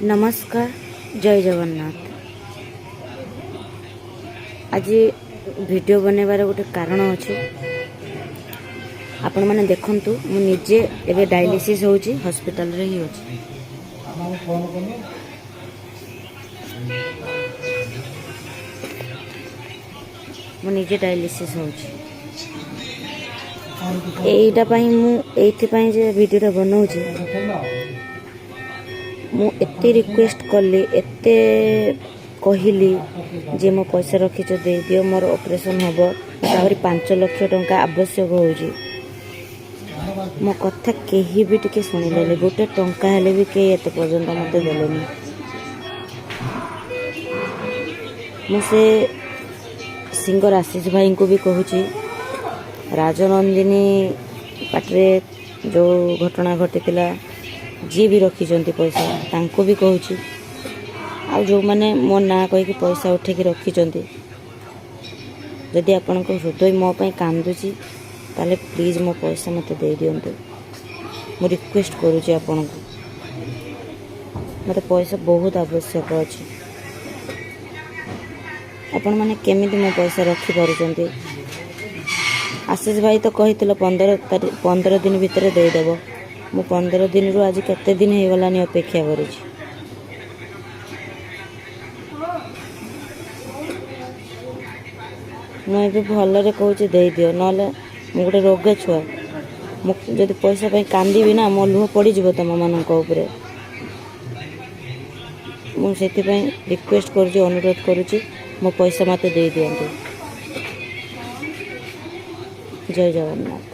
ନମସ୍କାର, ଜୟ ଜଗନ୍ନାଥ। ଆଜି ଭିଡ଼ିଓ ବନେଇବାର ଗୋଟେ କାରଣ ଅଛି। ଆପଣମାନେ ଦେଖନ୍ତୁ, ମୁଁ ନିଜେ ଏବେ ଡାଇଲିସିସ୍ ହେଉଛି, ହସ୍ପିଟାଲରେ ହିଁ ଅଛି। ମୁଁ ନିଜେ ଡାଇଲିସିସ୍ ହେଉଛି। ଏଇଟା ପାଇଁ ମୁଁ ଏଇଥିପାଇଁ ଯେ ଭିଡ଼ିଓଟା ବନାଉଛି, ମୁଁ ଏତେ ରିକ୍ୱେଷ୍ଟ କଲି, ଏତେ କହିଲି ଯେ ମୋ ପଇସା ରଖିଛ, ଦେଇଦିଅ, ମୋର ଅପରେସନ୍ ହେବ, ମୋତେ ଆହୁରି 5 ଲକ୍ଷ ଟଙ୍କା ଆବଶ୍ୟକ ହେଉଛି। ମୋ କଥା କେହି ବି ଟିକେ ଶୁଣିଲେନି। ଗୋଟେ ଟଙ୍କା ହେଲେ ବି କେହି ଏତେ ପର୍ଯ୍ୟନ୍ତ ମୋତେ ଦେଲେନି। ମୁଁ ସେ ସିଙ୍ଗର ଆଶିଷ ଭାଇଙ୍କୁ ବି କହୁଛି, ରାଜନନ୍ଦିନୀ ପାର୍ଟିରେ ଯେଉଁ ଘଟଣା ଘଟିଥିଲା, ଯିଏ ବି ରଖିଛନ୍ତି ପଇସା ତାଙ୍କୁ ବି କହୁଛି, ଆଉ ଯେଉଁମାନେ ମୋ ନାଁ କହିକି ପଇସା ଉଠେଇକି ରଖିଛନ୍ତି, ଯଦି ଆପଣଙ୍କ ହୃଦୟ ମୋ ପାଇଁ କାନ୍ଦୁଛି, ତାହେଲେ ପ୍ଲିଜ୍ ମୋ ପଇସା ମୋତେ ଦେଇଦିଅନ୍ତୁ। ମୁଁ ରିକ୍ୱେଷ୍ଟ କରୁଛି ଆପଣଙ୍କୁ, ମୋତେ ପଇସା ବହୁତ ଆବଶ୍ୟକ ଅଛି। ଆପଣମାନେ କେମିତି ମୋ ପଇସା ରଖିପାରୁଛନ୍ତି? ଆଶିଷ ଭାଇ ତ କହିଥିଲ 15 ତାରିଖ, 15 ଦିନ ଭିତରେ ଦେଇଦେବ। ମୁଁ 15 ଦିନରୁ ଆଜି କେତେ ଦିନ ହେଇଗଲାନି ଅପେକ୍ଷା କରିଛି। ମୁଁ ଏବେ ଭଲରେ କହୁଛି, ଦେଇଦିଅ, ନହେଲେ ମୁଁ ଗୋଟେ ରୋଗ ଛୁଆ। ମୁଁ ଯଦି ପଇସା ପାଇଁ କାନ୍ଦିବି ନା, ମୋ ଲୁହ ପଡ଼ିଯିବ ତୁମମାନଙ୍କ ଉପରେ। ମୁଁ ସେଥିପାଇଁ ରିକ୍ୱେଷ୍ଟ କରୁଛି, ଅନୁରୋଧ କରୁଛି, ମୋ ପଇସା ମୋତେ ଦେଇଦିଅନ୍ତୁ। ଜୟ ଜଗନ୍ନାଥ।